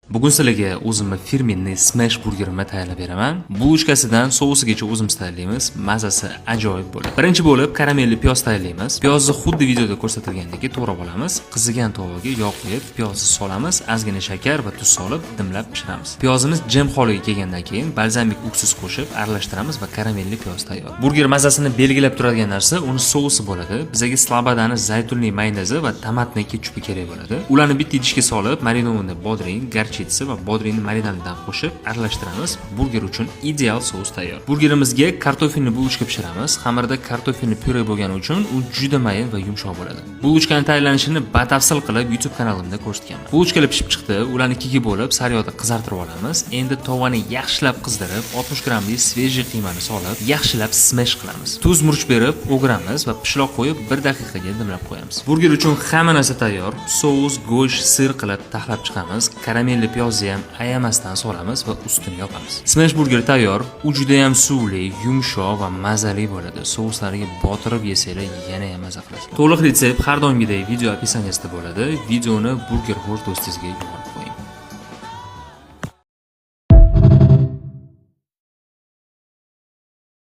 Bugun sizlarga o'zimni фирменный smash burgerimni tayyorlab beraman. Булочка sidan sousigacha o'zimiz tayyorlaymiz. Mazasi ajoyib bo'ladi. Birinchi bo'lib karamelli piyoz tayyorlaymiz. Piyozni xuddi videoda ko'rsatilgandek to'g'rab olamiz. Qizigan tovaga yog' quyib, piyozni solamiz, ozgina shakar va tuz solib dimlab pishiramiz. Piyozimiz jem holiga kelgandan keyin balzamik уксус qo'shib aralashtiramiz va karamelli piyoz tayyor. Burger mazasini belgilab turadigan narsa uni sousi bo'ladi. Bizga Slobodani zaytunli mayonezi va томатный ketchupi kerak bo'ladi. Ularni bitta idishga solib, маринованный bodring, горчица va bodringni marinadidan qo'shib aralashtiramiz. Burger uchun ideal sous tayyor. Burgerimizga картофельный булочка pishiramiz. Xamirda картофельный pyure bo'lgani uchun u juda mayin va yumshoq bo'ladi. Булочка ni tayyorlanishini batafsil qilib YouTube kanalimda ko'rsatganman. Булочка lar pishib chiqdi. Ularni ikkiga bo'lib, sariyog'da qizartirib olamiz. Endi tovani yaxshilab qizdirib, 60 grammli свежий qiymani solib, yaxshilab smash qilamiz. Tuz, murch berib o'giramiz va pishloq qo'yib 1 daqiqaga dimlab qo'yamiz. Burger uchun hamma narsa tayyor. Sous, go'sht, sir qilib taxlab chiqamiz. Karamelli piyozni ham ayamasdan solamiz va ustini yopamiz. Smash burger tayyor. U juda ham suvli, yumshoq va mazali bo'ladi. Souslariga botirib yesanglar yana ham maza qilasizlar. To'liq retsept har doimgidek video описание sida bo'ladi. Videoni burger xo'r do'stingizga yuboring.